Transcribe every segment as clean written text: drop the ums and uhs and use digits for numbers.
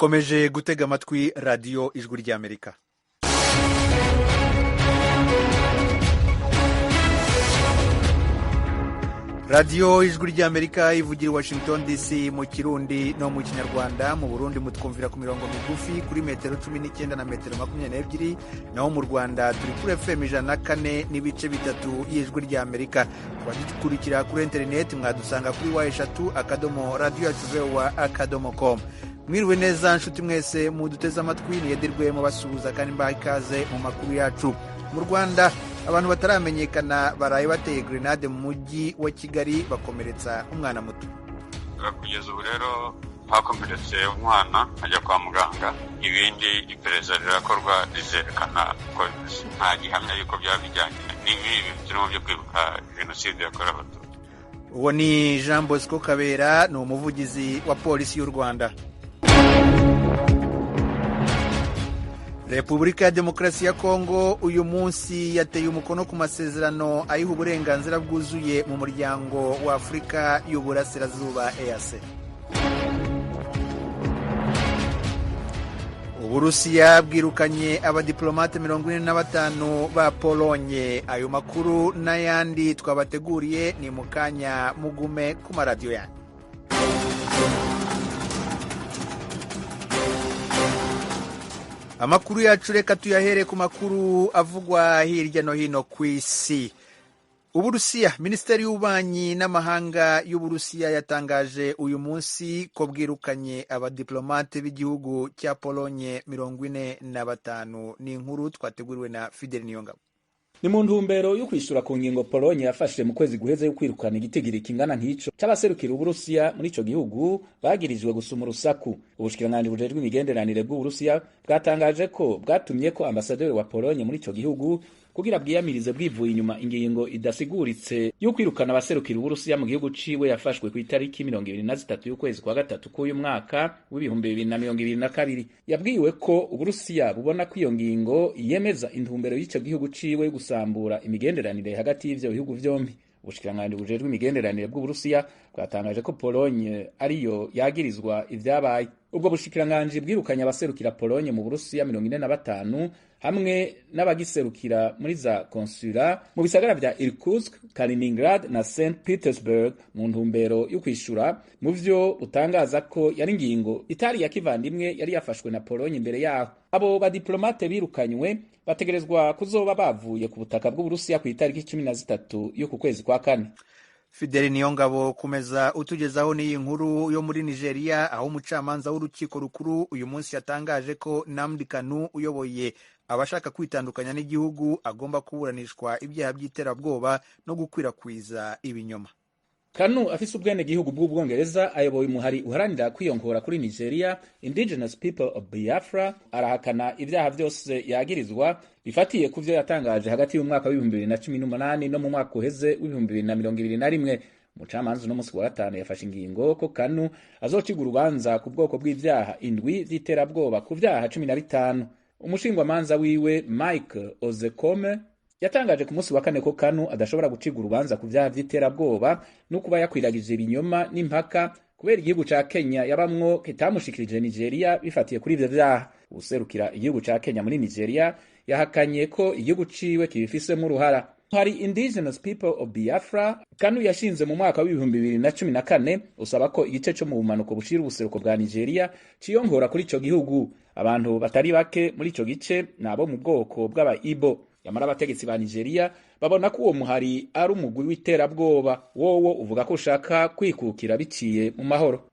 Mukomeje gutega amatwi Radiyo Ijwi ry'Amerika. Radiyo Ijwi ry'Amerika ivugira i Washington DC mu Kirundi no mu Kinyarwanda. Mu Burundi mutwumvira ku mirongo migufi kuri metero 19 na metero 22, naho mu Rwanda turi kuri FM 104.3 y'Ijwi ry'Amerika. Abadukurikira kuri interineti mwadusanga kuri www.radioyacuvoa.com. Mwiriwe neza nshuti mwese muduteze amatwi, niyedirwe mubasuhuza kandi mbaha ikaze mu makuru yacu. Mu Rwanda, abantu bataramenyekana baraye bateye grenade mu mujyi wa Kigali, bakomeretsa umwana muto. Kugeza ubu rero hakomeretse umwana ajya kwa muganga, ibindi iperereza rirakorwa rizerekana ko nta gihamya yuko byaba bijyanye n'ibi bintu turimo byo kwibuka jenoside yakorewe Abatutsi. Uwo ni Jean Bosco Kabera, ni umuvugizi wa Polisi y'u Rwanda. Repubulika ya Demokarasi ya Kongo uyu munsi yateye umukono ku masezerano ayiha uburenganzira bwuzuye mu Muryango wa Afurika y'Uburasirazuba, EAC. Uburusiya bwirukanye abadiplomate 45 ba Polonye. Ayo makuru n'ayandi twabateguriye ni mu kanya, mugume ku maradiyo yanyu. Amakuru yacu reka tuyahere ku makuru avugwa hirya no hino ku isi. Uburusiya, Minisiteri y'Ububanyi n'Amahanga y'Uburusiya yatangaje uyu munsi ko bwirukanye abadiplomate b'igihugu cya Polonye 45. Ni inkuru twateguriwe na Fidel Niyongabo. Ni mu ntumbero yo kwishura ku ngingo Polonye yafashe mu kwezi guheze yo kwirukana igitigiri kingana nk'ico c'abaserukira Uburusiya muri ico gihugu bagirijwe gusuma urusaku. Ubushikiranganji bujejwe imigenderanire bw'Uburusiya bwatangaje ko bwatumye ko ambasaderi wa Polonye muri ico gihugu kugira bwiyamirize bwivuye inyuma ingingo idasiguritse yo kwirukana abaserukira Uburusiya mu gihugu ciwe yafashwe ku itariki 23 y'ukwezi kwa gatatu k'uyu mwaka w'2022. Yabwiwe ko Uburusiya bubona ko iyo ngingo yemeza intumbero y'ico gihugu ciwe yo gusambura imigenderanire hagati y'ivyo bihugu vyombi. Ubushikiranganji bujejwe imigenderanire bw'Uburusiya bwatangaje ko Polonye ariyo yagirizwa ivyabaye. Ubwo bushikiranganji bwirukanye abaserukira Polonye mu Burusiya 45 hamwe n'abagiserukira muri za konsula mu bisagara vya Irkutsk, Kaliningrad na St Petersburg mu ntumbero yo kwishura mu vyo butangaza ko yari ingingo itari ya kivandimwe yari yafashwe na Polonye imbere yaho. Abo badiplomate birukanywe bategerezwa kuzoba bavuye ku butaka bw'Uburusiya ku itariki 13 y'uku kwezi kwa kane. Fideli Niyongabo, komeza utugezaho n'iyi nkuru yo muri Nigeria, aho umucamanza w'urukiko rukuru uyu munsi yatangaje ko Nnamdi Kanu uyoboye abashaka kwitandukanya n'igihugu agomba kuburanishwa ibyaha by'iterabwoba no gukwirakwiza ibinyoma. Kanu afise ubwenegihugu bw'Ubwongereza, ayoboye umuhari uharanira kwiyongora kuri Nigeria, Indigenous People of Biafra, arahakana ibyaha vyose yagirizwa bifatiye ku vyo yatangaje hagati y'umwaka w'2018 no mu mwaka uheze w'2021. Umucamanza uno musi wa gatanu yafashe ingingo ko Kanu azocigwa urubanza ku bwoko bw'ivyaha indwi vy'iterabwoba ku vyaha 15. Umushingwamanza wiwe Mike Ozekome yatangaje ku munsi wa kane ko Kanu adashobora gucibwa urubanza ku vyaha vy'iterabwoba no kuba yakwiragije ibinyoma n'impaka kubera igihugu ca Kenya yabamwo kitamushikirije Nigeria bifatiye kuri ivyo vyaha. Uwuserukira igihugu ca Kenya muri Nigeria yahakanye ko igihugu ciwe kibifisemwo uruhara. Hari Indigenous People of Biafra Kanu yashinze mu mwaka w'2014 usaba ko igice co mu bumanuko bushira ubuseruko bwa Nigeria ciyongora kuri ico gihugu. Abantu batari bake muri ico gice nabo mu bwoko bw'aba Igbo. Yamara abategetsi ba Nigeria babona ko uwo muhari ari umugwi w'iterabwoba, wowo uvuga ko ushaka kwikukira biciye mu mahoro.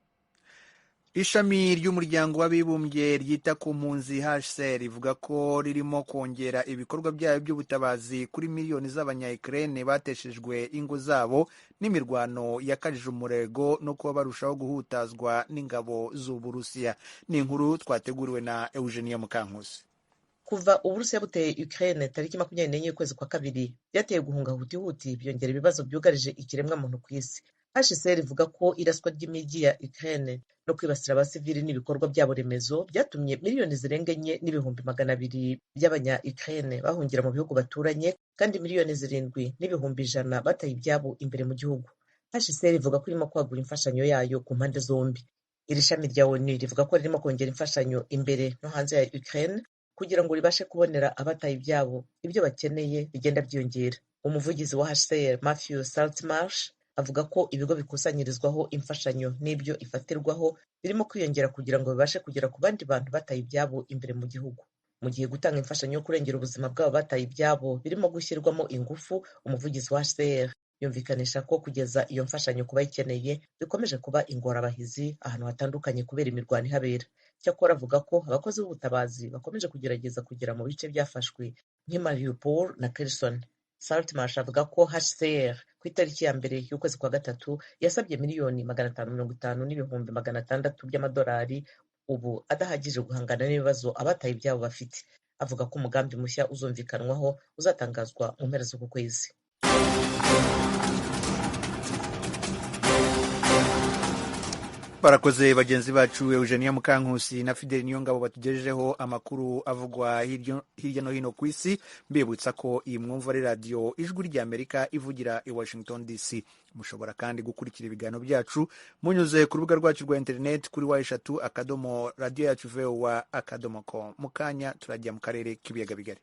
Ishami ry'Umuryango w'Abibumbye ryita ku mpunzi, HCR, rivuga ko ririmo kongera ibikorwa byayo by'ubutabazi kuri miliyoni z'Abanya-Ukraine bateshejwe ingo zabo n'imirwano yakajije umurego no kuba barushaho guhutazwa n'ingabo z'Uburusiya. Ni inkuru twateguriwe na Eugenia Mukankusi. Kuva Uburusiya buteye Ukraine tariki 24 y'ukwezi kwa kabiri, byateye guhunga hutihuti, byongera ibibazo byugarije ikiremwamuntu ku isi. HCR ivuga ko iraswa ry'imijyi ya Ukraine no kwibasira abasivili n'ibikorwa byabo remezo byatumye miliyoni zirenga 4.2 million by'abanya Ukraine bahungira mu bihugu baturanye, kandi miliyoni 7.1 million bataye ibyabo imbere mu gihugu. HCR ivuga ko irimo kwagura imfashanyo yayo ku mpande zombi. Iri shami rya ONU rivuga ko ririmo kongera imfashanyo imbere no hanze ya Ukraine kugira ngo ribashe kubonera abataye ibyabo ibyo bakeneye bigenda byiyongera. Umuvugizi wa HCR Matthew Saltmarsh avuga ko ibigo bikusanyirizwaho imfashanyo n'ibyo ifatirwaho birimo kwiyongera kugira ngo bibashe kugera ku bandi bantu bataye ibyabo imbere mu gihugu. Mu gihe gutanga imfashanyo yo kurengera ubuzima bw'abo bataye ibyabo birimo gushyirwamo ingufu, umuvugizi wa HCR yumvikanisha ko kugeza iyo mfashanyo ku bayikeneye bikomeje kuba ingorabahizi ahantu hatandukanye kubera imirwano ihabera. Cyakora avuga ko abakozi b'ubutabazi bakomeje kugerageza kugera mu bice byafashwe nk'i Mariupol na Kherson. Saltmarsh avuga ko HCR ku itariki ya 1 y'ukwezi kwa 3 yasabye 550,600,000 by'amadolari, ubu adahagije guhangana n'ibibazo abataye ibyabo bafite. Avuga ko umugambi mushya uzumvikanwaho uzatangazwa mu mpera z'uku kwezi. Barakoze bagenzi bacu Eugenia Mukankusi na Fidel Niyongabo batugejejeho amakuru avugwa hirya no hino ku isi. Mbibutsa ko iyi mwumva ari radiyo Ijwi ry'Amerika ivugira i Washington DC. Mushobora kandi gukurikira ibiganiro byacu munyuze ku rubuga rwacu rwa interineti kuri w3 radiyo yacu voa.com. Mu kanya turajya mu karere k'ibiyaga bigari.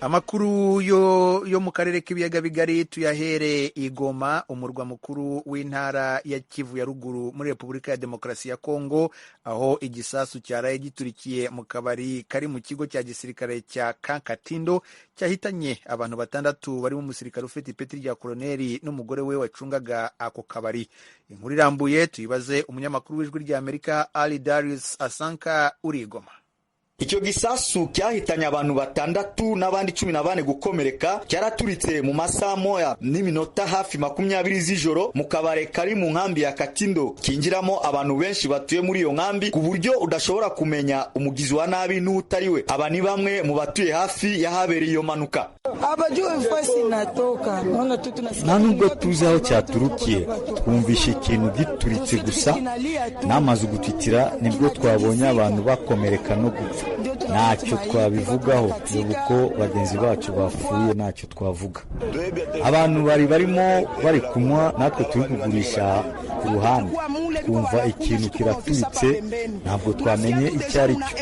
Amakuru yo mu karere k'ibiyaga bigari tuyahere i Goma, umurwa mukuru w'intara ya Kivu ya ruguru muri Repubulika ya Demokarasi ya Kongo, aho igisasu cyaraye giturikiye mu kabari kari mu kigo cya gisirikare cya Kankatindo cyahitanye abantu 6 barimo umusirikare ufite ipeti rya koloneli n'umugore we wacungaga ako kabari. Inkuru irambuye tuyibaze umunyamakuru w'Ijwi rya Amerika Ali Darius Asanka uri i Goma. Icyo gisasu cyahitanye abantu 6 n'abandi 14 gukomereka cyaraturitse mu masaha moya n'iminota hafi 20 z'ijoro mu kabare kari mu nkambi ya Katindo, kinjiramo abantu benshi batuye muri iyo nkambi ku buryo udashobora kumenya umugizi wa nabi n'utari we. Aba ni bamwe mu batuye hafi y'ahabereye iyo mpanuka. Nta nubwo tuzi aho cyaturukiye, twumvishe ikintu gituritse gusa n'amazu gutitira, nibwo twabonye abantu bakomereka no gupfa. Ntacyo twabivugaho, ubu ko bagenzi bacu bapfuye ntacyo twavuga. Abantu bari barimo bari kunywa, natwe turi kugurisha ku ruhande, twumva ikintu kiraturitse, ntabwo twamenye icyo ari cyo.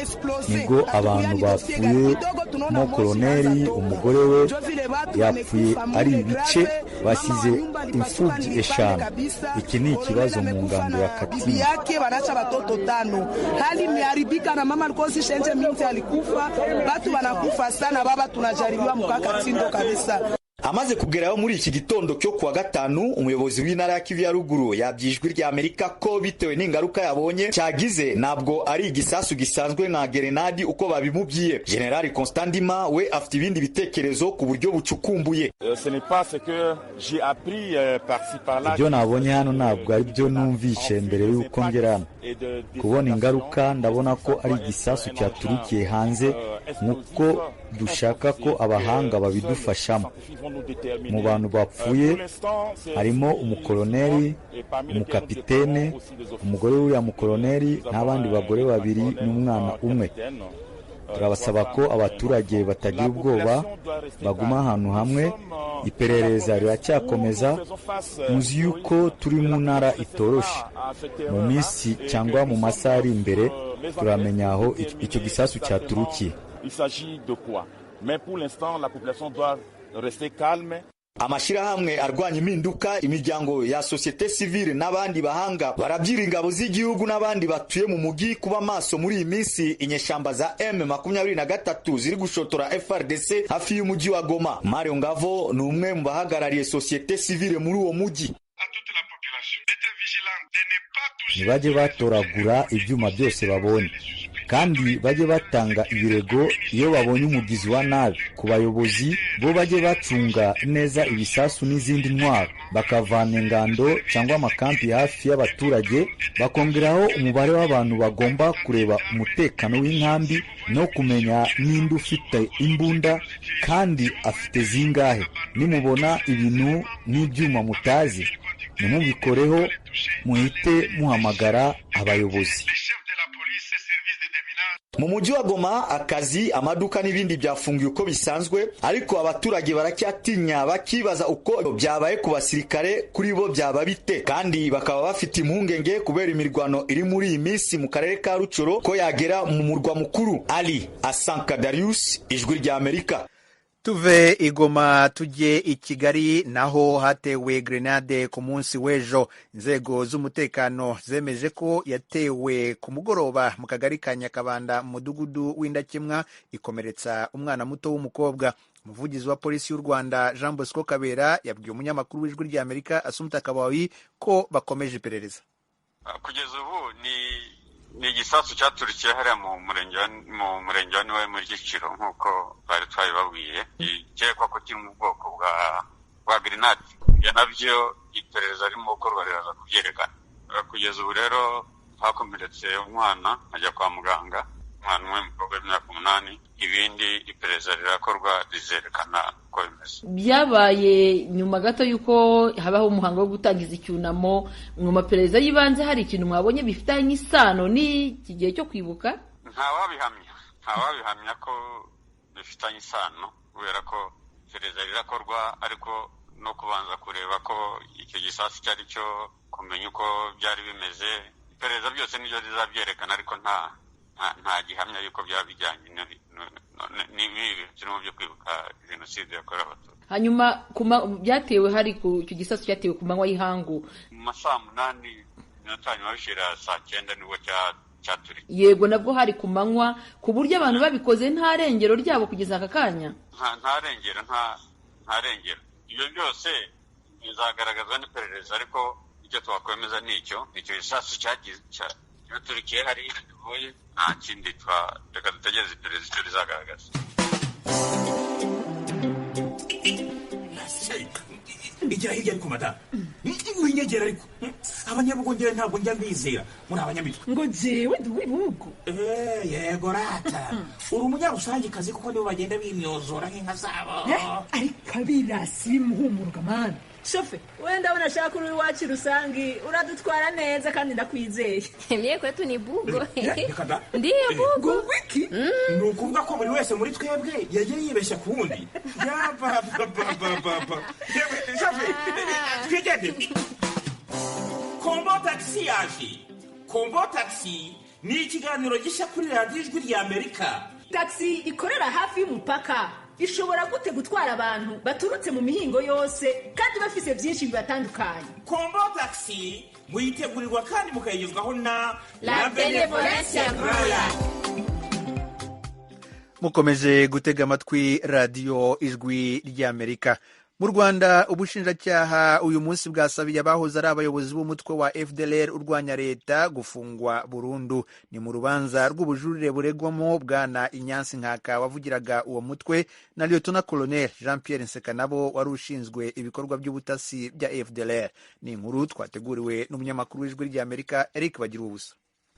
Nibwo abantu bapfuye mo koloneli, umugore we yapfuye ari ibice, basize imfubyi 5. Iki ni ikibazo mu ngando ya Katina. Amaze kugerayo muri iki gitondo cyo kuwa 5, umuyobozi w'intara ya Kivu ya ruguru yabyijwi rya Amerika ko bitewe n'ingaruka yabonye cyagize ntabwo ari igisasu gisanzwe nka gerenadi uko babimubwiye. General Constantima we afite ibindi bitekerezo ku buryo bucukumbuye. Ibyo nabonye hano ntabwo ari byo numvishe mbere y'uko ngera hano. Kubona ingaruka ndabona ko ari igisasu cyaturukiye hanze, nk'uko dushaka ko abahanga babidufashamo. Mu bantu bapfuye harimo umukoloneli, umukapitene, umugore w'uriya mukoloneli n'abandi bagore 2 n'umwana umwe. Turabasaba ko abaturage batagira ubwoba, baguma ahantu hamwe. Iperereza riracyakomeza. Muzi yuko turi mu ntara itoroshe. Mu minsi cyangwa mu masaha ari imbere turamenya aho icyo gisasu cyaturukiye. Amashirahamwe arwanya impinduka, imiryango ya societe civile n'abandi bahanga barabyira ingabo z'igihugu n'abandi batuye mu mugi kuba maso muri iyi minsi inyeshamba za M23 ziri gushotora FRDC hafi y'umujyi wa Goma. Mario Ngavo ni umwe mu bahagarariye societe civile muri uwo mujyi. Ntibajye batoragura ibyuma byose babonye, kandi bajye batanga ibirego iyo babonye umugizi wa nabi ku bayobozi, bo bajye bacunga neza ibisasu n'izindi ntwaro, bakavana ingando cyangwa amakampi hafi y'abaturage, bakongeraho umubare w'abantu bagomba kureba umutekano w'inkambi no kumenya n'indi ufite imbunda kandi afite zingahe. Nimubona ibintu n'ibyuma mutazi ntimubikoreho, muhite muhamagara abayobozi. Mu mujyi wa Goma akazi, amaduka n'ibindi byafungiwe uko bisanzwe, ariko abaturage baracyatinya bakibaza uko byabaye ku basirikare, kuri bo byaba bite, kandi bakaba bafite impungenge kubera imirwano iri muri iyi minsi mu karere ka Rucoro ko yagera mu murwa mukuru. Ali Asanka Darius, Ijwi rya Amerika. Tuve igoma tujye i Kigali, naho hatewe grenade ku munsi w'ejo. Inzego z'umutekano zemeje ko yatewe ku mugoroba mu kagari ka Nyakabanda mu mudugudu w'Indakemwa, ikomeretsa umwana muto w'umukobwa. Umuvugizi wa polisi y'u Rwanda Jean Bosco Kabera yabwiye umunyamakuru w'Ijwi rya Amerika Asumta Kabawi ko bakomeje iperereza. Kugeza ubu ni igisasu cyaturikiye hariya mu murenge wa Niwe muri Kicukiro, nk'uko twari twabibabwiye. Gikekwa ko kiri mu bwoko bwa grenade. Ibyo nabyo iperereza ririmo gukorwa riraza kubyerekana. Kugeza ubu rero hakomeretse umwana ajya kwa muganga, umwana umwe w'umukobwa w'imyaka 8. Ibindi iperereza rirakorwa rizerekana uko bimeze. Byabaye nyuma gato y'uko habaho umuhango wo gutangiza icyunamo. Mu maperereza y'ibanze hari ikintu mwabonye bifitanye isano n'iki gihe cyo kwibuka? Ntawabihamya ko bifitanye isano, kubera ko iperereza rirakorwa, ariko no kubanza kureba ko icyo gisasu icyo ari cyo, kumenya uko byari bimeze. Iperereza byose nibyo rizabyerekana, ariko nta gihamya yuko byaba bijyanye n'ibi turimo byo kwibuka jenoside yakorewe Abatutsi. Hanyuma byatewe hari ku icyo gisasu cyatewe ku manywa y'ihangu mu masaha 8:05 bishira saa 9 nibwo cyaturiye. Yego, nabwo hari ku manywa, ku buryo abantu babikoze nta rengero ryabo kugeza aka kanya. Nta rengero, nta rengero. Ibyo byose bizagaragazwa n'iperereza, ariko icyo twakwemeza ni icyo gisasu cyaturikiye hari tuvuye, nta kindi. Reka dutegereze iperereza icyo rizagaragaza. Igira hirya ariko madamu, winyegera ariko. Abanyabugongera ntabwo njya mbizera muri abanyamitwe. Ngo jewe ndi uw'ibihugu. Yego rata, uri umunyarusangikazi kuko nibo bagenda bimyozora nk'inka zabo. Ariko abirasi bimuhumuruka mana. Shofe, wenda ndabona ashaka uri iwacu rusangi uradutwara neza kandi ndakwizeye. Mie kwetu ni bugo. Ndiyo bugo. Wiki? Ni ukuvuga ko buri wese muri twebwe yagiye yibeshya ku wundi. Yabababababa. Shofe, twigende. Kombo Taxi yaje. Kombo Taxi ni ikiganiro gishya kuri radiyo Ijwi rya Amerika. Taxi ikorera hafi y'umupaka ishobora gute gutwara abantu baturutse mu mihingo yose kandi bafise byinshi bibatandukanye? Kombo Taxi muyitegurirwa kandi mukayigezwaho na La Benevolencia Royal. Mukomeje gutega amatwi radiyo Ijwi ry'Amerika. Mu Rwanda, ubushinjacyaha uyu munsi bwasabiye abahoze ari abayobozi b'umutwe wa FDLR urwanya leta gufungwa burundu. Ni mu rubanza rw'ubujurire buregwamo bwana Inyansi Nkaka wavugiraga uwo mutwe na Lieutenant Colonel Jean Pierre Nsekanabo wari ushinzwe ibikorwa by'ubutasi bya FDLR. Ni inkuru twateguriwe n'umunyamakuru w'Ijwi ry'Amerika Eric Bagiruwubusa.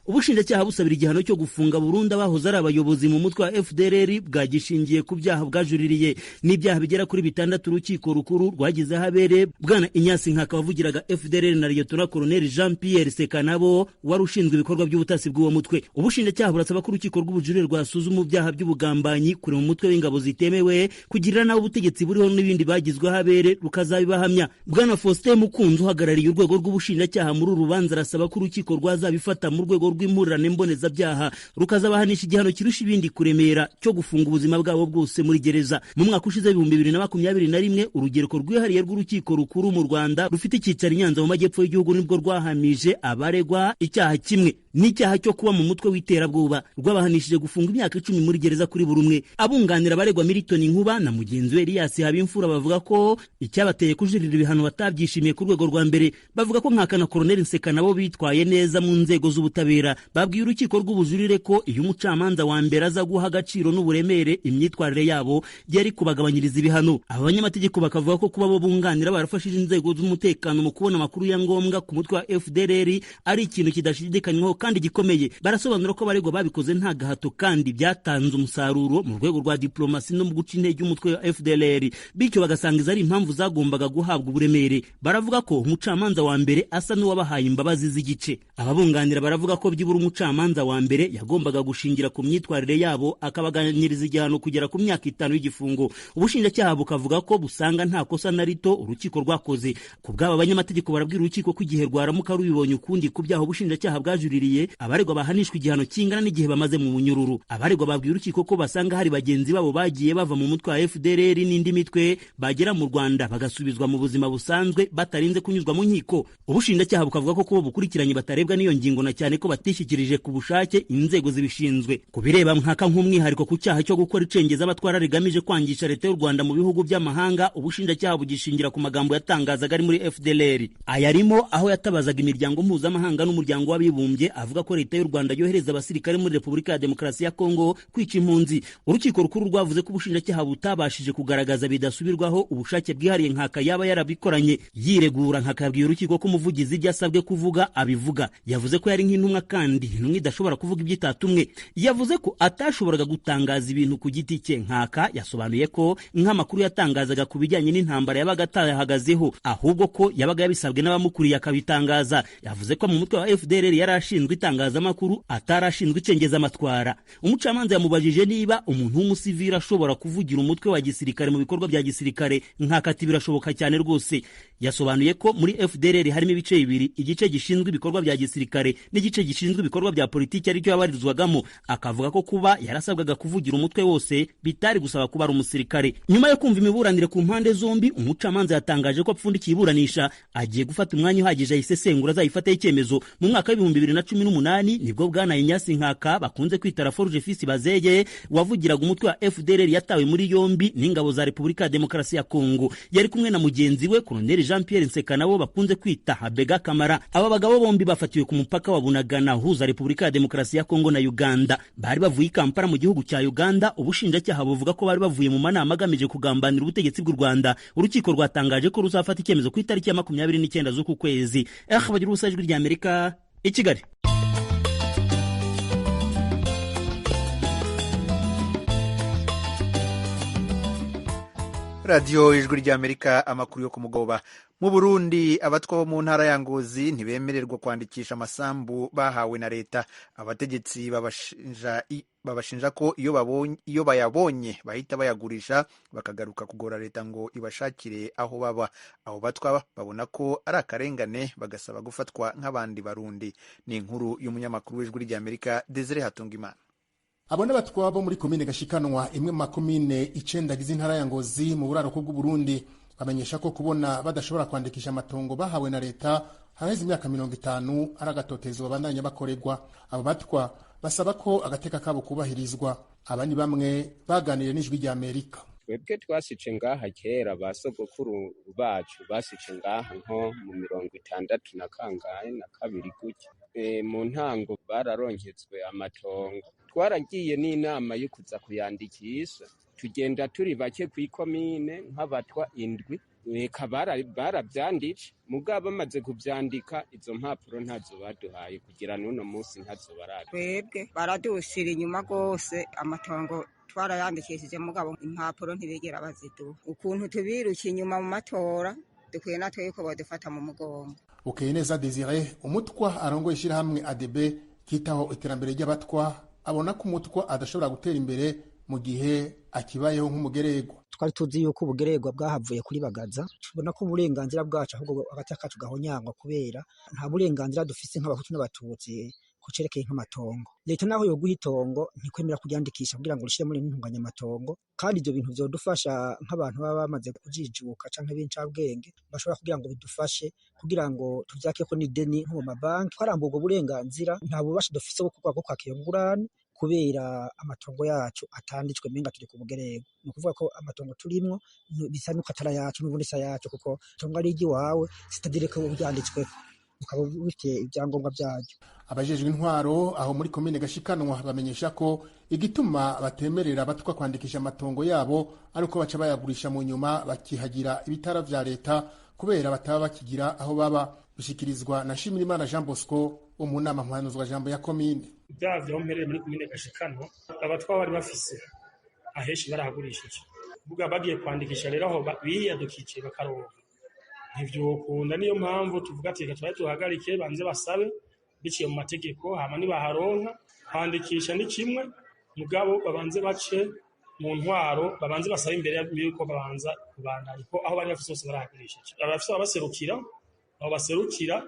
Ubushinjacyaha busabira igihano cyo gufunga burundu abahoze ari abayobozi mu mutwe wa FDLR bwagishingiye ku byaha bwajuririye n'ibyaha bigera kuri 6. Urukiko rukuru rwagize ahabere bwana Inyasi Nkaka wavugiraga FDLR na Lieutenant Colonel Jean Pierre Sekanabo wari ushinzwe ibikorwa by'ubutasi bw'uwo mutwe. Ubushinjacyaha burasaba ko urukiko rw'ubujurire rwasuzuma ibyaha by'ubugambanyi, kure mu mutwe w'ingabo zitemewe, kugirira nawe ubutegetsi buriho n'ibindi bagizwe ahabere rukazabibahamya. Bwana Faustin Mukunzi uhagarariye urwego rw'ubushinjacyaha muri uru rubanza arasaba ko urukiko rwazabifata mu rwego rw'impurirane mbonezabyaha rukazabahanisha igihano kirusha ibindi kuremera cyo gufunga ubuzima bwabo bwose muri gereza. Mu mwaka ushize 2021 urugereko rwihariye rw'urukiko rukuru mu Rwanda rufite icyicaro i Nyanza mu majyepfo y'igihugu nibwo rwahamije abaregwa icyaha kimwe n'icyaha cyo kuba mu mutwe w'iterabwoba, rwabahanishije gufunga imyaka 10 muri gereza kuri buri umwe. Abunganira abaregwa Milton Nkuba na mugenzi we Elias Habimfura bavuga ko icyabateye kujuririra ibihano batabyishimiye ku rwego rwa mbere. Bavuga ko Nkaka na Colonel Nsekanabo bitwaye neza mu nzego z'ubutabera. Babwiye urukiko rw'ubujurire ko iyo umucamanza wa mbere aza guha agaciro n'uburemere imyitwarire yabo yari kubagabanyiriza ibihano. Aba banyamategeko bakavuga ko kuba bo bunganira barafashije inzego z'umutekano mu kubona amakuru ya ngombwa ku mutwe wa FDLR ari ikintu kidashidikanywaho kandi gikomeye. Barasobanura ko abaregwa babikoze nta gahato kandi byatanze umusaruro mu rwego rwa diplomasi no mu guca intege umutwe wa FDLR, bityo bagasanga izo ari impamvu zagombaga guhabwa uburemere. Baravuga ko umucamanza wa mbere asa n'uwabahaye imbabazi z'igice. Ababunganira baravuga ko byibura umucamanza wa mbere yagombaga gushingira ku myitwarire yabo akabaganiriza igihano kugera ku myaka 5 y'igifungo. Ubushinjacyaha bukavuga ko busanga nta kosa na rito urukiko rwakoze. Ku bw'aba banyamategeko barabwira urukiko ko igihe rwaramuka rubibonye ukundi ku byaha ubushinjacyaha bwajuririye, abaregwa bahanishwa igihano kingana n'igihe bamaze mu munyururu. Abaregwa babwiye urukiko ko basanga hari bagenzi babo bagiye bava mu mutwe wa FDLR n'indi mitwe bagera mu Rwanda bagasubizwa mu buzima busanzwe batarinze kunyuzwa mu nkiko. Ubushinjacyaha bukavuga ko kubo bukurikiranye batarebwa n'iyo ngingo na cyane ko batishyikirije ku bushake inzego zibishinzwe. Ku bireba Nkaka nk'umwihariko ku cyaha cyo gukora icengezamatwara rigamije kwangisha leta y'u Rwanda mu bihugu by'amahanga, ubushinjacyaha bugishingira ku magambo yatangazaga ari muri FDLR. Ayarimo aho yatabazaga imiryango mpuzamahanga n'umuryango w'abibumbye avuga ko leta y'u Rwanda yohereza abasirikare muri Repubulika ya Demokarasi ya Kongo kwica impunzi. Urukiko rukuru rwavuze ko ubushinjacyaha butabashije kugaragaza bidasubirwaho ubushake bwihariye Nkaka yaba yarabikoranye. Yiregura, Nkaka yabwiye urukiko ko umuvugizi ibyo asabwe kuvuga abivuga. Yavuze ko yari nk'intumwa kandi intumwa idashobora kuvuga ibyo itatumwe. Yavuze ko atashoboraga gutangaza ibintu ku giti cye. Nkaka yasobanuye ko nk'amakuru yatangazaga ku bijyanye n'intambara yabaga atahagazeho, ahubwo ko yabaga yabisabwe n'abamukuriye akabitangaza. Yavuze ko mu mutwe wa FDLR yari ashinzwe itangazamakuru, atarashinzwe icengezamatwara. Umucamanza yamubajije niba umuntu w'umusivili ashobora kuvugira umutwe wa gisirikare mu bikorwa bya gisirikare. Nkaka ati birashoboka cyane rwose. Yasobanuye ko muri FDLR harimo ibice bibiri, igice gishinzwe ibikorwa bya gisirikare n'igice gishinzwe ibikorwa bya politiki aricyo yabarizwagamo. Akavuga ko kuba yarasabwaga kuvugira umutwe wose bitari gusaba kuba ari umusirikare. Nyuma yo kumva imiburanire ku mpande zombi, umucamanza yatangaje ko apfundikiye iburanisha, agiye gufata umwanya uhagije ayisesengura azayifataho icyemezo. Mu mwaka wa 2018 nibwo bwana Ignace Nkaka bakunze kwita Laforge Fils Bazeye wavugiraga umutwe wa FDLR yatawe muri yombi n'ingabo za Repubulika ya Demokarasi ya Kongo. Yari kumwe na mugenzi we Colonel Jean Pierre Nseka nabo bakunze kwita Habega Kamara. Aba bagabo bombi bafatiwe ku mupaka wa Bunagana uhuza Repubulika ya Demokarasi ya Kongo na Uganda. Bari bavuye i Kampala mu gihugu cya Uganda. Ubushinjacyaha buvuga ko bari bavuye mu manama agamije kugambanira ubutegetsi bw'u Rwanda. Urukiko rwatangaje ko ruzafata icyemezo ku itariki ya 29 z'uku kwezi. Bagira ubusa, Ijwi rya Amerika i Kigali. Radio Ijwi rya Amerika, amakuru yo kumugoba. Mu Burundi, abatwa bo mu ntara ya Ngozi ntibemererwa kwandikisha amasambu bahawe na leta. Abategetsi babashinja ko iyo bayabonye bahita bayagurisha bakagaruka kugora leta ngo ibashakire aho baba. Abo batwa babona ko ari akarengane, bagasaba gufatwa nk'abandi Barundi. Ni inkuru y'umunyamakuru w'Ijwi rya Amerika Desire Hatungimana. Abo n'abatwa bo muri komine Gashikanwa, imwe mu makomine 9 agize intara ya Ngozi mu buraruko bw'u Burundi, bamenyesha ko kubona badashobora kwandikisha amatongo bahawe na leta haraheze imyaka 50 ari agatotezo babandanya bakorerwa. Abo batwa basaba ko agateka kabo kubahirizwa. Aba ni bamwe baganiriye n'Ijwi rya Amerika. Twebwe twasice ngaha kera, ba sogokuru bacu basice ngaha nko mu 62 gutya. Mu ntango bararonketswe amatongo, twaragiye n'inama yo kuza kuyandikisha, tugenda turi bake kw'ikomine nk'abatwa 7. Eka baravyanditse, mugabo bamaze kuvyandika izo mpapuro ntazo baduhaye kugira n'uno munsi ntazo baraduha. Twebwe baradushira inyuma rwose, amatongo twarayandikishije mugabo impapuro ntibigera baziduha. Ukuntu tubiruka inyuma mu matora, dukwiye natwe yuko badufata mu mugongo. Bukeyeneza Desire, umutwa arongoye ishyirahamwe ADB kitaho iterambere ry'abatwa, abona ko umutwa adashobora gutera imbere mu gihe akibayeho nk'umugererwa. Twari tuzi yuko ubugererwa bwahavuye kuri Bagaza, tubona ko uburenganzira bwacu ahubwo agateka kacu gahonyangwa, kubera nta burenganzira dufise nk'abahutu n'abatutsi kucerekeye nk'amatongo. Leta naho yoguha itongo ntikwemera kuryandikisha kugira ngo rishire muri intunganyamatongo, kandi ibyo bintu vyodufasha nk'abantu baba bamaze kujijuka canke b'incabwenge bashobora kugira ngo bidufashe kugira ngo tuvyakeko n'ideni nko mu mabanki. Twarambuwe ubwo burenganzira, nta bubasha dufise bwo kuvuga ko kwakira ingurane kubera amatongo yacu atanditswe, menga turi ku bugererwa. Ni ukuvuga ko amatongo turimwo bisa nuko atari ayacu, n'ubundi si ayacu, kuko itongo ari iry'iwawe sitadire ko uryanditsweko ukaba bifite ibyangombwa byaryo. Abajejwe intwaro aho muri komine Gashikanwa bamenyesha ko igituma batemerera abatwa kwandikisha amatongo yabo ari uko baca bayagurisha mu nyuma bakihagira ibitara vya leta kubera bataba bakigira aho baba. Bishikirizwa na Shimirimana Jean Bosco wo mu nama mpanuzwajambo ya komine. Byavyo aho mpereye muri komine Gashikanwa, abatwa bari bafise ahenshi barahagurishije, kuvuga bagiye kwandikisha rero aho biyadukije bakaronka ntivyokunda. Niyo mpamvu tuvuga ati reka tubaye tuhagarike, banze basabe biciye mu mategeko, hama nibaharonka kwandikisha ni kimwe, mugabo babanze bace mu ntwaro, babanze basabe imbere yuko babanza kubandanya, ko aho bari bafise hose barahagurishije. Abafise ababaserukira, abo baserukira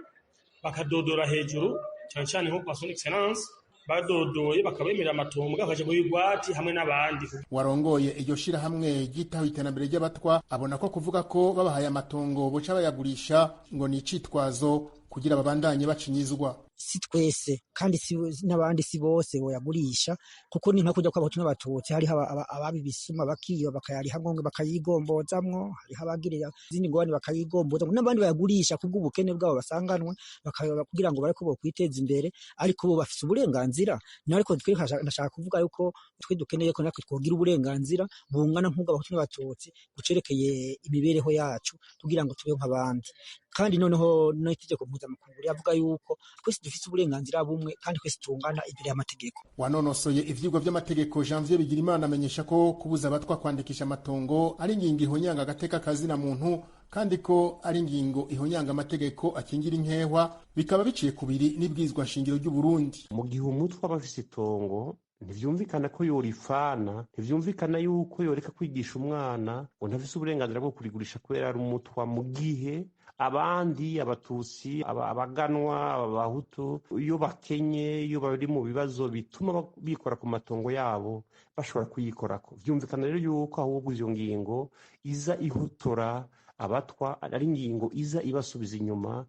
bakadodora hejuru cyane cyane nko kwa Son Excellence, badodoye bakabemerera amatongo bakaja mu bigwati hamwe n'abandi. Warongoye iryo shirahamwe ryitaho iterambere ry'abatwa abona ko kuvuga ko babahaye amatongo boca bayagurisha ngo ni icitwazo kugira babandanye bacinyizwa. Si twese kandi si n'abandi, si bose boyagurisha, kuko ni nka kujya kw'abahutu n'abatutsi, hariho ababibisuma bakiyo bakayariha ngombwa bakayigombozamwo, hariho abagirira izindi ngorane bakayigombozamwo, n'abandi bayagurisha kubw'ubukene bwabo basanganwe bakayoba kugira ngo bareko bokwiteza imbere, ariko bo bafise uburenganzira. Ariko twe ndashaka kuvuga yuko twe dukeneye ko natwe twogira uburenganzira bungana nk'ubw'abahutu n'abatutsi gucerekeye imibereho yacu kugira ngo tubeho nk'abandi. Kandi noneho n'itegeko mpuzamakungu riravuga yuko twese dufise uburenganzira bumwe kandi twese tungana imbere y'amategeko. Wanonosoye ivyigwa vy'amategeko Janvier Bigirimana amenyesha ko kubuza abatwa kwandikisha amatongo ari ingingo ihonyanga agateka kazina muntu, kandi ko ari ingingo ihonyanga amategeko akingira inkehwa, bikaba biciye kubiri n'ibwirizwa nshingiro ry'u Burundi. Mu gihe umutwe aba afise itongo, ntivyumvikana ko yorifana, ntivyumvikana yuko yoreka kwigisha umwana ngo ntafise uburenganzira bwo kurigurisha kubera ari umutwa, mu gihe abandi abatutsi, abaganwa, abahutu iyo bakenye, iyo bari mu bibazo bituma bikora ku matongo yabo, bashobora kuyikorako. Vyumvikana rero yuko ahubwo iyo ngingo iza ihotora abatwa, ari ingingo iza ibasubiza inyuma.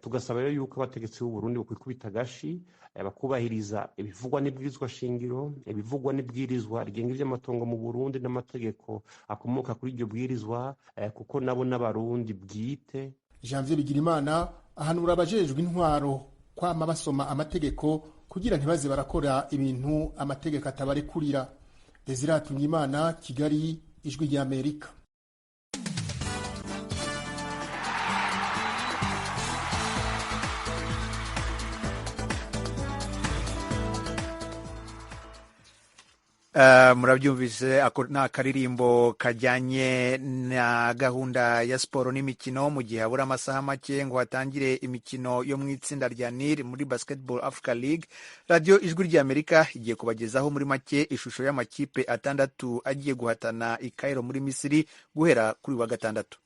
Tugasaba rero yuko abategetsi b'u Burundi bokwikubita agashi, bakubahiriza ibivugwa n'ibwirizwa shingiro, ibivugwa n'ibwirizwa rigenga ivy'amatongo mu Burundi n'amategeko akomoka kuri iryo bwirizwa, kuko nabo n'abarundi bwite. Janvier Bigirimana ahanura abajejwe intwaro kwama basoma amategeko kugira ntibaze barakora ibintu amategeko atabarekurira. Desire Hatungimana, Kigali, Ijwi rya Amerika. Murabyumvise, ni akaririmbo kajyanye na gahunda ya siporo n'imikino. Mu gihe habura amasaha make ngo hatangire imikino yo mu itsinda rya NIL muri Basketball Africa League, Radiyo Ijwi ry'Amerika igiye kubagezaho muri make ishusho y'amakipe atandatu agiye guhatana i Cairo muri Misiri guhera kuri wa gatandatu.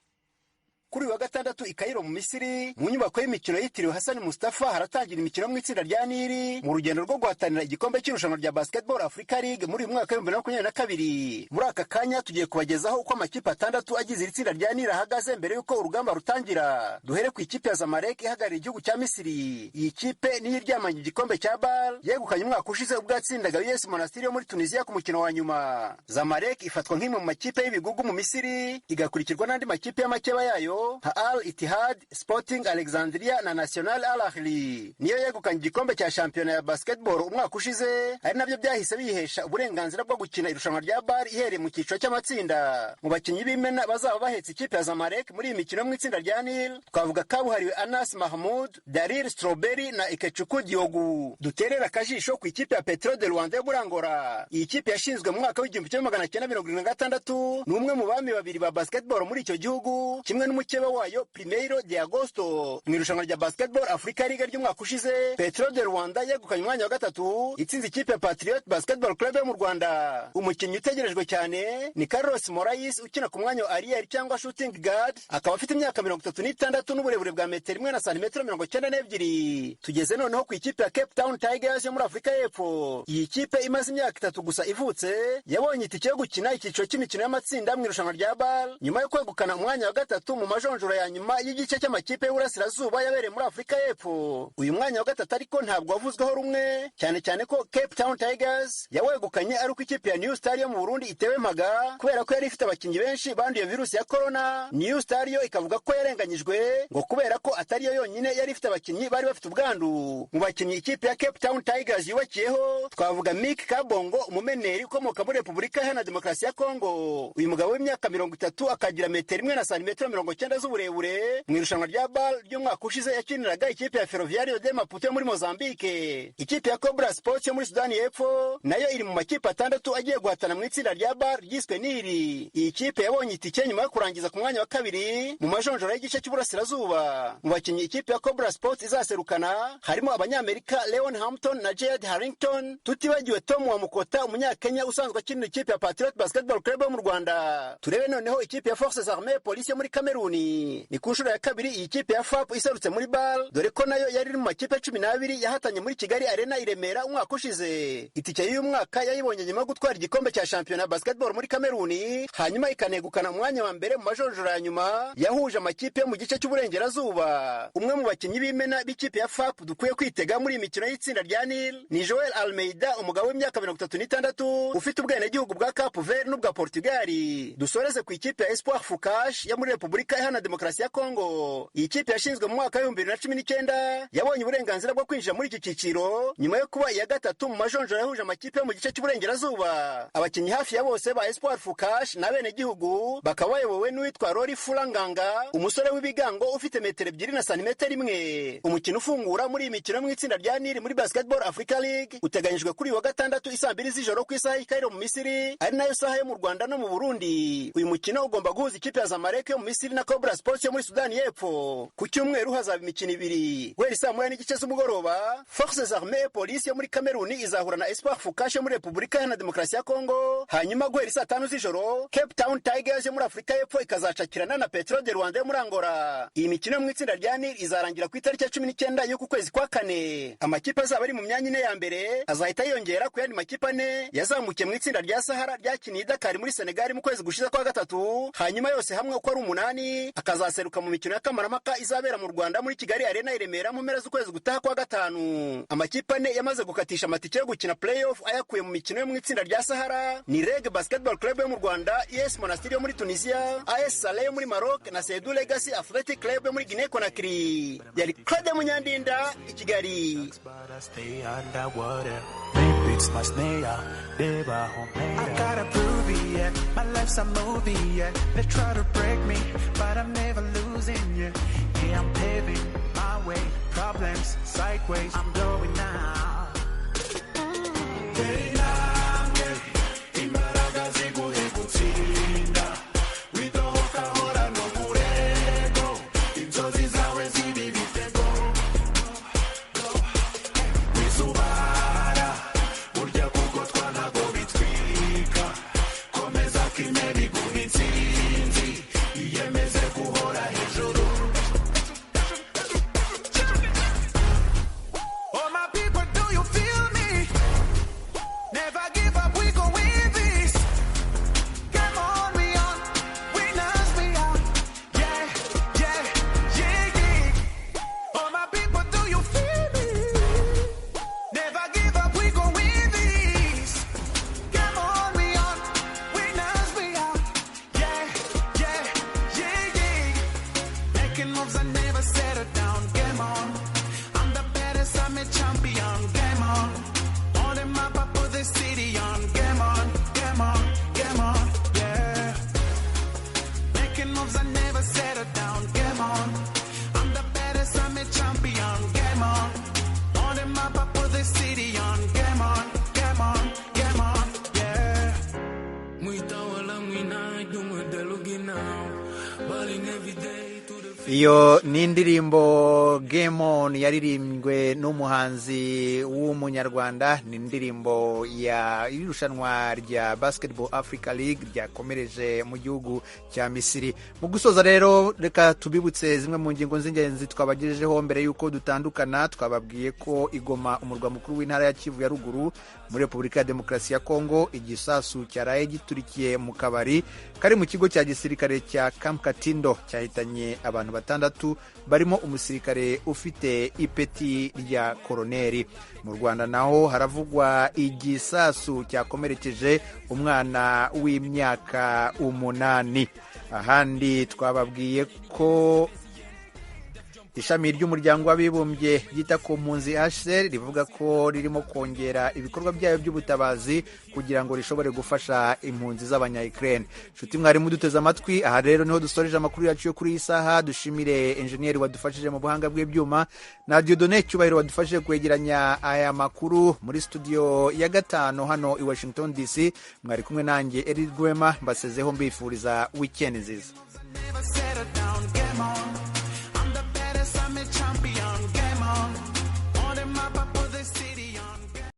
Kuri wa gatandatu i Cairo mu Misiri, mu nyubako y'imikino yitiriwe Hassan Mustafa, haratangira imikino mu itsinda rya Nili mu rugendo rwo guhatanira igikombe cy'irushanwa rya Basketball Africa League muri uyu mwaka 2022. Muri aka kanya tugiye kubagezaho uko amakipe atandatu agize iri tsinda rya Nili ahagaze mbere y'uko urugamba rutangira. Duhere ku ikipe ya Zamalek ihagarariye igihugu cya Misiri. Iyi kipe niyo iryamanye igikombe cya BAL yegukanye umwaka ushize ubwo yatsindaga US Monastir yo muri Tunisia ku mukino wa nyuma. Zamalek ifatwa nk'imwe mu makipe y'ibigugu mu Misiri, igakurikirwa n'andi makipe y'amakeba yayo nka Al Ittihad, Sporting Alexandria na National Al Ahly. Niyo yegukanye igikombe cya shampiyona ya basketball umwaka ushize, ari nabyo byahise biyihesha uburenganzira bwo gukina irushanwa rya BAL ihereye mu cyiciro cy'amatsinda. Mu bakinnyi b'imena bazaba bahetse ikipe ya Zamalek muri iyi mikino mu itsinda rya Nil, twavuga kabuhariwe Anas Mahmoud, Darir Strawberry na Ikechukwu Diogu. Duterera akajisho ku ikipe ya Petro de Rwanda yo muri Angola. Iyi kipe yashinzwe mu mwaka w'1976, ni umwe mu bami babiri ba basketball muri icyo gihugu, kimwe n'umukeba wayo Primeiro de Agosto. Mu irushanwa rya Basketball Africa League ry'umwaka ushize, Petro de Rwanda yegukanye umwanya wa gatatu, itsinze ikipe ya Patriot Basketball Club yo mu Rwanda. Umukinnyi utegerejwe cyane ni Carlos Morais ukina ku mwanya wa arrière cyangwa shooting guard, akaba afite imyaka 36 n'uburebure bwa metero 1 na santimetero 92. Tugeze noneho ku ikipe ya Cape Town Tigers yo muri Afurika y'Epfo. Iyi kipe imaze imyaka 3 gusa ivutse, yabonye itike yo gukina icyiciro cy'imikino y'amatsinda mu irushanwa rya BAL nyuma yo kwegukana umwanya wa gatatu mu majonjora ya nyuma y'igice cy'amakipe y'Uburasirazuba yabereye muri Afurika y'Epfo. Uyu mwanya wa gatatu ariko ntabwo wavuzweho rumwe, cyane cyane ko Cape Town Tigers yawegukanye ari uko ikipe ya New Star yo mu Burundi itewe mpaga kubera ko yari ifite abakinnyi benshi banduye virusi ya corona. New Star yo ikavuga ko yarenganyijwe ngo kubera ko atari yo yonyine yari ifite abakinnyi bari bafite ubwandu. Mu bakinnyi ikipe ya Cape Town Tigers yubakiyeho twavuga Mick Kabongo, umumeneri ukomoka muri Repubulika Iharanira Demokarasi ya Kongo. Uyu mugabo w'imyaka 30 akagira metero 1 na santimetero 90 9 z'uburebure. Mu irushanwa rya BAL ry'umwaka ushize yakiniraga ikipe ya Ferroviario de Maputo yo muri Mozambique. Ikipe ya Cobra Sports yo muri Sudani y'Epfo nayo iri mu makipe 6 agiye guhatana mu itsinda rya BAL ryiswe Nili. Iyi kipe yabonye itike nyuma yo kurangiza ku mwanya wa 2 mu majonjora y'igice cy'uburasirazuba. Mu bakinnyi ikipe ya Cobra Sports izaserukana harimo abanyamerika Leon Hampton na Jared Harrington, tutibagiwe Tom Wamukota umunyakenya usanzwe akinira ikipe ya Patriot Basketball Club yo mu Rwanda. Turebe noneho ikipe ya Forces Armées Police yo muri Kameruni. Ni ku nshuro ya 2 iyi kipe ya FAP iserutse muri BAL, dore ko nayo yari mu makipe 12 yahatanye muri Kigali Arena i Remera umwaka ushize. Itike y'uyu mwaka yayibonye nyuma yo gutwara igikombe cya shampiyona basketball muri Kameruni, hanyuma ikanegukana umwanya wa mbere mu majonjora ya nyuma yahuje amakipe yo mu gice cy'uburengerazuba. Umwe mu bakinnyi b'imena b'ikipe ya FAP dukwiye kwitega muri iyi mikino y'itsinda rya Nil ni Joel Almeida, umugabo w'imyaka 36 ufite ubwenegihugu bwa Cape Verde n'ubwa Portugal. Dusoreze ku ikipe ya Espoir Fukash yo muri Repubulika Iharanira Demokarasi ya Kongo. Iyi kipe yashinzwe mu mwaka wa 2019 yabonye uburenganzira bwo kwinjira muri iki cyiciro nyuma yo kuba iya 3 mu majonjora yahuje amakipe yo mu gice cy'uburengerazuba. Abakinnyi hafi ya bose ba Espoir Fukash na benegihugu bakaba bayobowe n'uwitwa Rori Fulanganga, umusore w'ibigango ufite metero 2 na santimetero 1. Umukino ufungura muri iyi mikino mu itsinda rya Nili muri Basketball Africa League uteganyijwe kuri wa gatandatu isaa 2 z'ijoro ku isaha y'i Cairo mu Misiri, ari nayo saha yo mu Rwanda no mu Burundi. Uyu mukino ugomba guhuza ikipe ya Zamalek yo mu Misiri na Cobra Sports yo muri Sudani y'Epfo. Ku cyumweru hazaba imikino 2 guhera isaa 1:30 z'umugoroba. Forces Armées Police yo muri Kameruni izahura na Espoir Fukash yo muri Repubulika Iharanira Demokarasi ya Kongo, hanyuma guhera isaa 5 z'ijoro Cape Town Tigers yo muri Afurika y'Epfo ikazacakirana na Petro de Rwanda yo muri Angola. Iyi mikino yo mu itsinda rya Nil izarangira ku itariki ya 19 y'uku kwezi kwa 4. Amakipe azaba ari mu myanya 4 ya mbere azahita yiyongera ku yandi makipe 4 yazamukiye mu itsinda rya Sahara ryakiniye Dakar muri Senegal mu kwezi gushize kwa 3, hanyuma yose hamwe uko ari 8 akazaseruka mu mikino ya kamarampaka izabera mu Rwanda muri Kigali Arena i Remera mu mpera z'ukwezi gutaha kwa 5. Amakipe 4 yamaze gukatisha amatike yo gukina playoff ayakuye mu mikino yo mu itsinda rya Sahara ni Reg Basketball Club yo mu Rwanda, ES Monastir yo muri Tunisia, AS Salé yo muri Maroc na Seydou Legacy Athletic Club yo muri Guinea Conakry. Yari Claude Munyandinda i Kigali. I gotta prove it, yeah. My life's a movie, yeah. They try to break me, but I'm never losing, yeah. Yeah, I'm paving my way. Problems sideways, I'm blowing now. Oh my people, do you feel me? Never give up, we gon' win this. Come on, we on, winners we are. Yeah, yeah, yeah, yeah. Oh my people, do you feel me? Never give up, we gon' win this. Come on, we on, winners we are. Yeah, yeah, yeah, yeah. Making moves, I never settle down. Game on. I'm the baddest, I'm a champion. Game on. On the map, I put the city on. Game on, game on, game on, yeah. Making moves, I never settle down. Game on. I'm the baddest, I'm a champion. Game on. On the map, I put the city on. Game on, game on, game on, yeah. Iyo ni indirimbo Game On yaririmbwe n'umuhanzi w'umunyarwanda. Ni indirimbo ya irushanwa rya Basketball Africa League ryakomereje mu gihugu cya Misiri. Mu gusoza rero, reka tubibutse zimwe mu ngingo z'ingenzi twabagejejeho mbere y'uko dutandukana. Twababwiye ko i Goma, umurwa mukuru w'intara ya Kivu ya ruguru muri Repubulika ya Demokarasi ya Kongo, igisasu cyaraye giturikiye mu kabari kari mu kigo cya gisirikare cya Camp Katindo cyahitanye abantu 6 barimo umusirikare ufite ipeti rya koroneri. Mu Rwanda naho haravugwa igisasu cyakomerekeje umwana w'imyaka 8. Ahandi twababwiye ko Ishami ry'umuryango w'abibumbye ryita ku mpunzi HCR rivuga ko ririmo kongera ibikorwa byayo by'ubutabazi kugira ngo rishobore gufasha impunzi z'abanya-Ukraine. Nshuti mwari muduteze amatwi, aha rero niho dusoreje amakuru yacu yo kuri iyi saha. Dushimire enjeniyeri wadufashije mu buhanga bw'ibyuma na Dieudonné Cyubahiro wadufashije kwegeranya aya makuru muri studio ya 5 hano i Washington DC. Mwari kumwe nanjye Eric Rwema, mbasezeho mbifuriza weekend nziza. Never settle down, game on.